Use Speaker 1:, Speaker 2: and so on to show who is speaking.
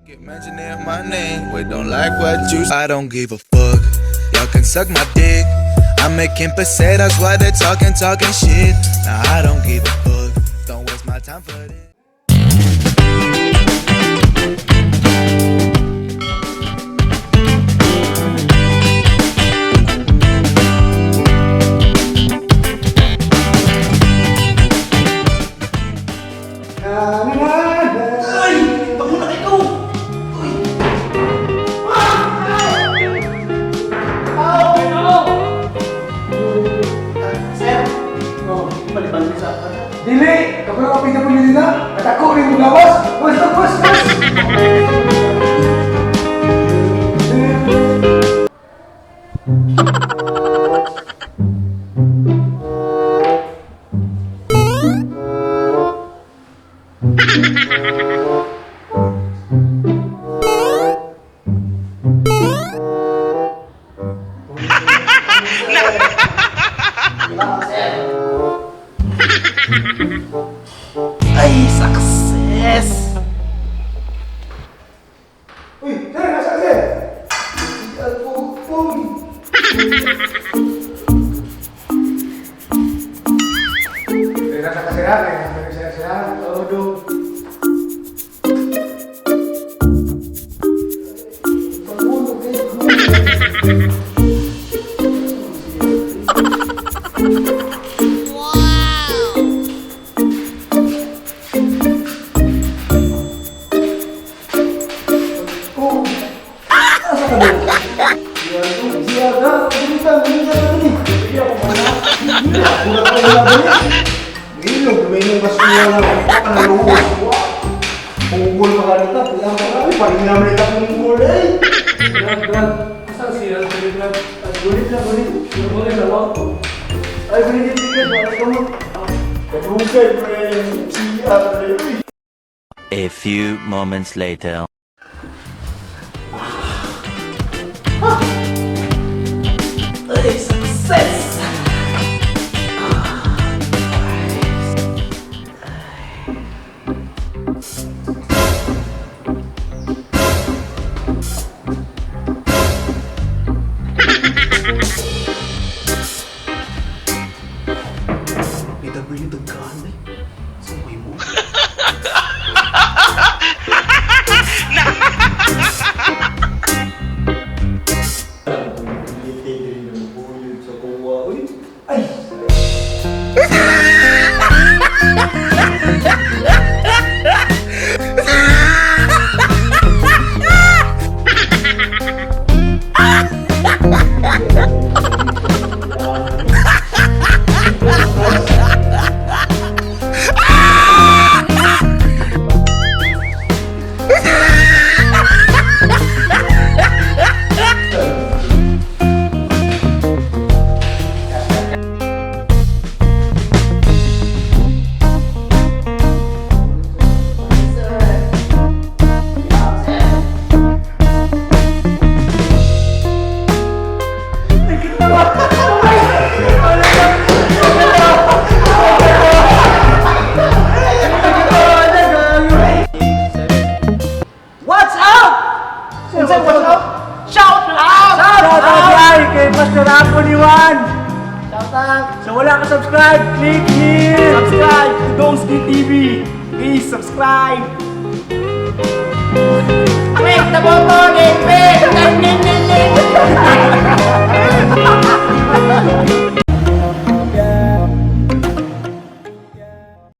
Speaker 1: Keep mentioning my name, we don't like what you. I don't give a fuck. Y'all can suck my dick. I'm making pesetas while they're talking, talking shit. Now I don't give a fuck. Don't waste my time for this.
Speaker 2: Ay! Pagmuna kayo! Uy! Sir! Oh, paliban sa
Speaker 3: Dili! Kapag ako PWD na, natako rin mo gawas! Bus, bus, bus!
Speaker 2: Ay, success!
Speaker 3: Uy, sir, nasa ka, sir? Eh, nasa ka sila, eh, nasa ka sila, sila. Oo, do.
Speaker 2: Ilog, may nung kasuwa na panaluwas. Punggol pa kanita, pilang pa kami, paling naman ito punggol eh.
Speaker 4: Brad, Brad. Asan siya? Sige, Brad.
Speaker 2: Ay, gulit na, gulit.
Speaker 4: Gulit na mo.
Speaker 2: Ay, gulit yung ticket, wala ka mo. Kadugay, pre, CR, pre.
Speaker 5: A few moments later.
Speaker 2: Ay, success! PW daghan eh. Saan mo? Ay! What's up? Unsay what's up? Shout out!
Speaker 4: Shout out ay kay Pastor Apo ni Juan.
Speaker 2: Shout out!
Speaker 4: So wala ka subscribe, click here.
Speaker 2: Subscribe to Dongski TV. Please subscribe.